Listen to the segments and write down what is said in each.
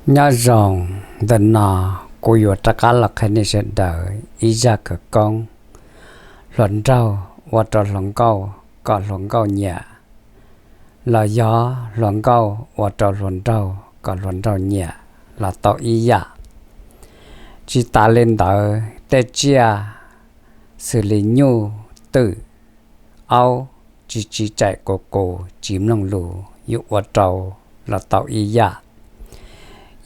Nyob zoo, ntawm no kuv yuav rov qab los qhia nej sawv daws ib zaj khawv koob hluas nraug ua rau hluas nkauj kom hluas nkauj nyiam, los yog hluas nkauj ua rau hluas nraug kom hluas nraug nyiam los tau ib yam. Tsis tas li ntawd, tej tsiaj xws li nyuj, twm, aub, tsis tsiv tsaim qus qus tsis mloog lus yuav ua rau los tau ib yam.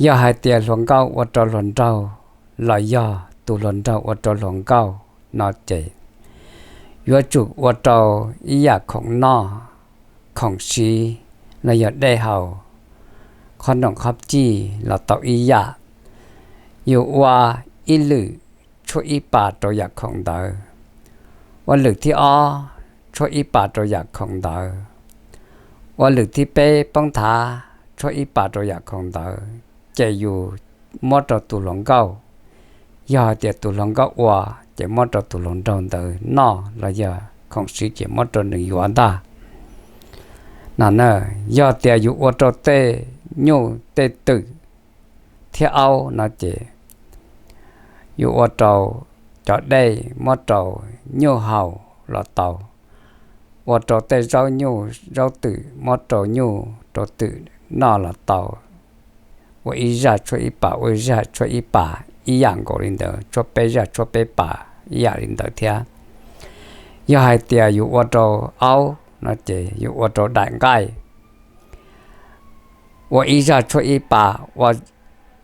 Yog hais tias hluas nkauj ua rau hluas nraug los yog tus hluas nraug ua rau hluas nkauj no ces yuav tsum ua rau ib yam khoom noj, khoom siv los yog dej haus, qhov noom qhov cij los tau ib yam. Yus ua ib lwm tshuab ib pas rau yam khoom ntawd, ua lwm thib ob tshuab ib pas rau yam khoom ntawd, ua lwm thib peb poob thav tshuab ib pas rau yam khoom ntawd, ces yus muab rau tus hluas nkauj. Yog hais tias tus hluas nkauj ua, ces muab rau tus hluas nraug ntawd noj los yog khoom siv ces muab rau nws yuav ntag. No, yog tias yus ua rau tej nyuj tej twm thiab aub no ces yus ua rau cov dej muab rau nyuj haus los tau, ua rau tej zaub nyuj zaub twm muab rau nyuj rau twm noj los tau, ua ib zaj tshuab ib pas, ua ib zaj tshuab ib pas ib yam nkaus li ntawd, tshuab peb zaj tshuab peb pas ib yam li ntawd thiab. Yog hais tias yus ua rau aub no ces yus ua rau daim nqaij, ua ib zaj tshuab ib pas, ua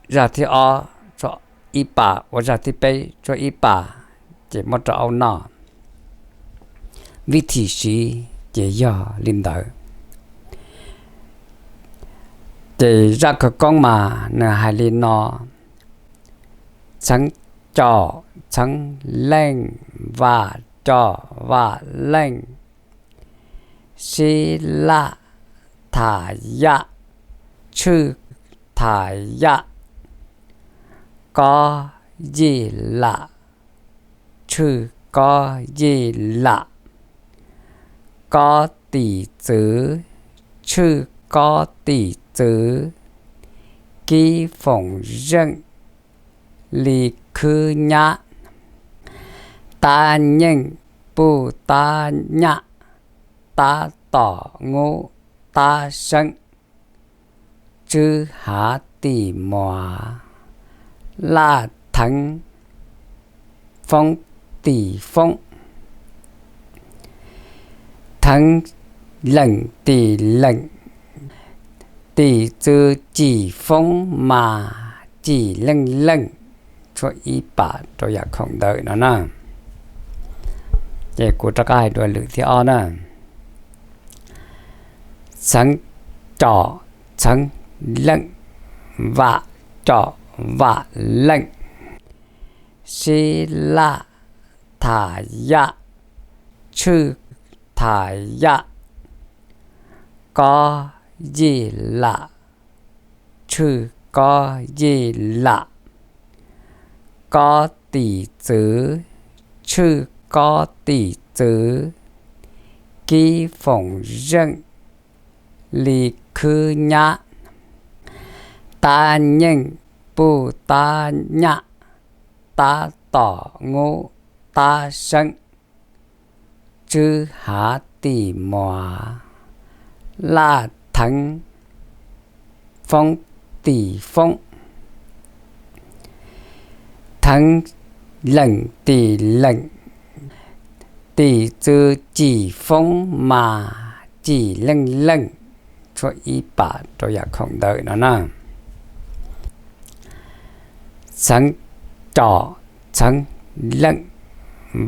zaj thib ob tshuab ib pas, ua zaj thib peb tshuab ib pas, ces muab rau aub noj. Vib thim siv ces yog li ntawd. Ces zaj khawv koob mas nws hais li no: Txheev com txheev leej, vam com vam leej, sib laj tham yaj, tshwj tham yaj, kob yij lam, tshwj kob yij lam, kob tim txwv, tshwj kob tim txwv, kib foom zeej li khwb nyab, tab nyeej puj tab nyaj, tab tom ngub tab seeb, tswb hav tim muas, laj theev foob tim foob, theev leem tim leem, tim txwv cim foob mas cim leej leej, tshuab ib pas rau yam khoom ntawd no na. Ces kuv rov qab hais dua lwm thib ob na. Txheev com txheev leej, vam com vam leej, sib laj tham yaj, tshwj tham yaj, kob yij lam, tshwj kob yij lam, kob tim txwv, tshwj kob tim txwv, kib foom zeej li khwb nyab, tab nyeej puj tab nyaj, tab tom ngub tab seeb, tswb hav tim muas, laj theev foob tim foob, theev leem tim leem, tim txwv cim foob mas cim leej leej, tshuab ib pas rau yam khoom ntawd no na. Txheev com txheev leej,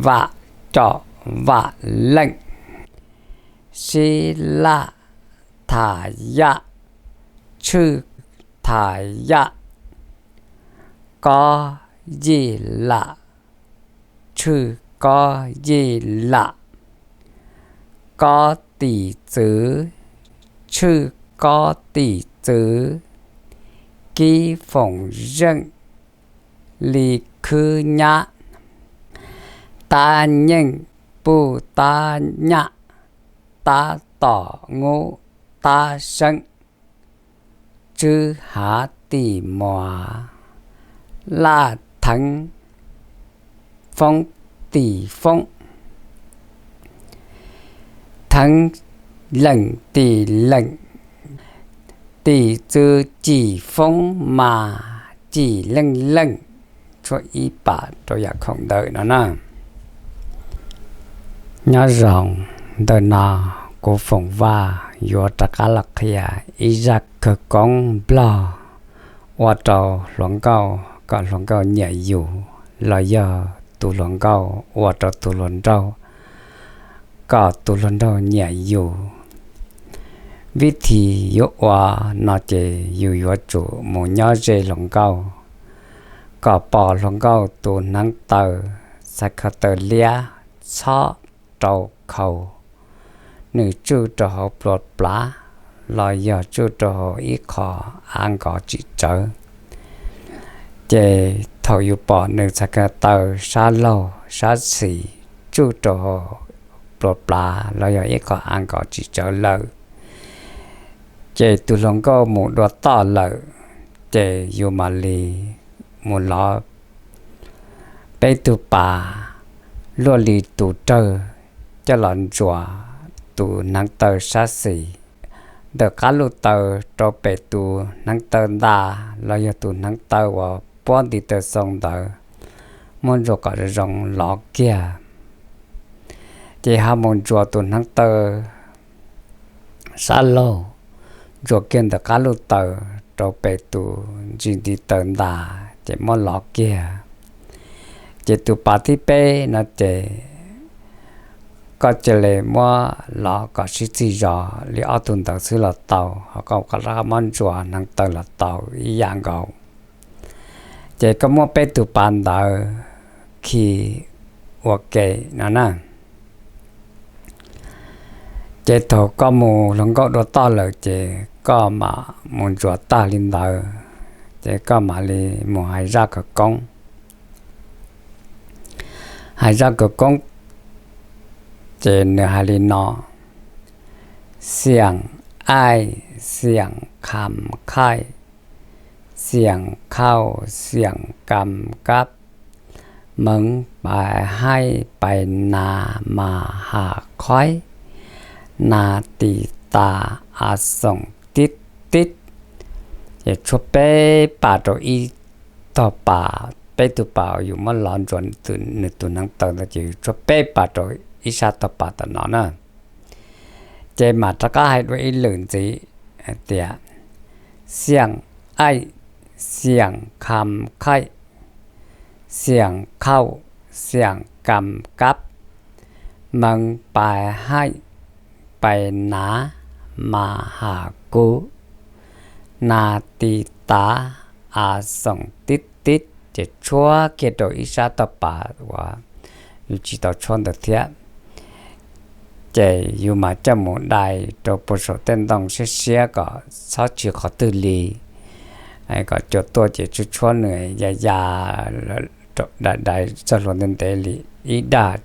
vam com vam leej, sib laj tham yaj, tshwj tham yaj, kob yij lam, tshwj kob yij lam, kob tim txwv, tshwj kob tim txwv, kib foom zeej li khwb nyab, tab nyeej puj tab nyaj, tab tom ngub tab seeb, tswb hav tim muas, laj theev foob tim foob, theev leem tim leem, tim txwv cim foob mas cim leej leej, tshuab ib pam rau yam khoom ntawm no na. Nyob zoo, ntawm no kuv Foom Vaj yuav rov qab los qhia ib zaj kawg koob nplog ua rau hluas nkauj kom hluas nkauj nyiam yus, los yog tus hluas nkauj ua rau tus hluas nraug kom tus hluas nraug nyiam yus. Vib thib yuav ua no ces yus yuav tsum mus nyob ze hluas nkauj, kom pom hluas nkauj tus hneev taw txhais ko taw liab txhob rau khau, nws tsuj rau hauv plua plav los yog tsuj rau hauv ib qho av nkos tsim tsawv. Ces thaum yus pom nws txhais ko taw sab laug sab xis tsuj rau hauv plua plav los yog ib qho av nkos tsim tsawv lawm, ces tus hluas nkauj mus dua toj lawm, ces yus mam li mus lov peb tug pas luaj li tus rawg coj los ntsuas tus hneev taw sab xis, ntawm qab luj taw rau pem tus hneev taw ntas los yog tus hneev taw uas puab ntiv taw xoo ntawd, muab ntsuas kom zoo lov kiag. Ces ho mus ntsuas tus hneev taw sab laug, ntsuas kiag ntawm qab luj taw rau pem tus ntsis ntiv taw ntas ces muab lov kiag. Ces tus pas thib peb no ces koj cia li muab lov kom sib txig zog li ob tug ntawd xwb los tau, ho koj rov qab muab ntsuas hneev taw los tau ib yam nkaus. Ces koj muab peb tug pas ntawd khi ua ke no na. Ces thaum koj mus hluas nkauj dua toj lawm ces koj mam mus ntsuas tag li ntawd, ces koj mam li mus hais zaj khawv koob. Hais zaj khawv koob ces nws hais li no: Xiam aij, xiam kham khaij, xiam khauj, xiam kam kab, meev pais haij pais nas mas has khuaib, nas tis tas a xoom tib tib. Ces tshuab peb pas rau ib tog pas, peb tug pas yus muab lov ntsuas nws tus hneev taw ntawd ces yus tshuab peb pas rau ib sab tog pas tom no na. Ces mam rov qab hais dua ib lwm ntxiv hais tias: Xiam aij, xiam kham khaij, xiam khauj, xiam kam kab, meev pais haij pais nas mas has kuv, nas tis tas a xoom tib tib. Ces tshuab kiag rau ib sab tog pas uas yus tsis tau tshuab ntawd thiab. Ces yus mam coj mus dai rau puag saum tej ntoo siab siab kom txhob tshwm qhov twg li, kom cua tuaj ces tshuab tshuab nws ya ya, dai dai txoj hlua ntev ntev li ib dag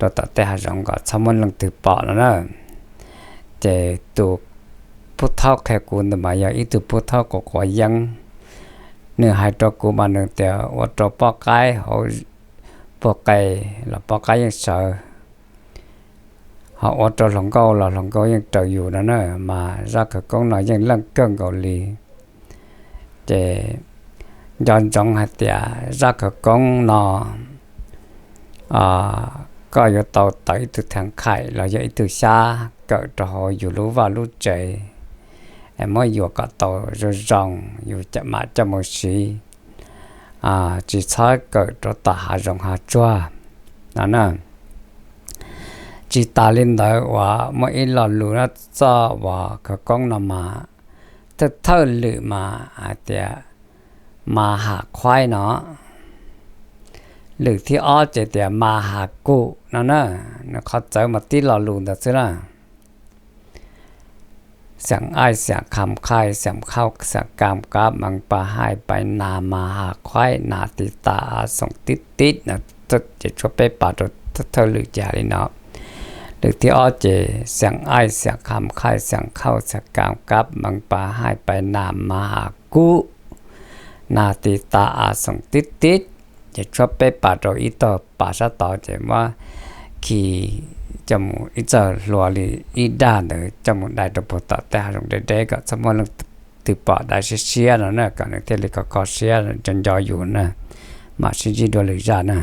rau tom tej hav zoov kom txhob muaj leej twg pom no na. Ces tus pub thaub qhia kuv ntawd mas yog ib tug pub thaub quav quav yeeb. Nws hais rau kuv mas nws tias ua rau poj qaib hauv puag qe los poj qaib yeej sawv, ho ua rau hluas nkauj los hluas nkauj yeej raws yus no na. Mas zaj khawv koob no yeej leej kawg nkaus li. Ces nco ntsoov hais tias zaj khawv koob no koj yuav tau tawm ib tug theev khaim los yog ib tug xyab kawm rau hauv yus lub vaj lub tsev, es muab yuam kom tau zoo zoo yus mam coj mus siv, tsis txhob kawm rau tom hav zoov hav tsuag no na. Tsis tas li ntawd uas muaj ib lo lus no, txoj uas khawv koob no mas thawj thawj lwm mas hais tias mas has khuaib no, lwm thib ob ces tias mas has kuv no na. Nws qhov txawv mas tib lo lus ntawd xwb na. Xiam aij, xiam kham khaij, xiam khauj, xiam kam kab, meev pais haij pais nas mas has khuaib, nas tis tas a xoom tib tib no. Ces tshuab peb pas rau thawj lwm ces hais li no. Lwm thib ob ces xiam aij, xiam kham khaij, xiam khauj, xiam kam kab, meev pais haij pais nas mas has kub, nag tiv tav av xoom tib tib, ces tshuab peb pas rau ib tog pas sab tod ces muab khi coj mus ib txoj hlua li ib dag ntawd coj mus dai rau puag tom tej hav zoov deb deb kom txhob muaj leej twg pom, dai siab siab no na kom nws thiaj li kho kho siab nco nco yus na. Mam sib ntsib dua lwm zaj na.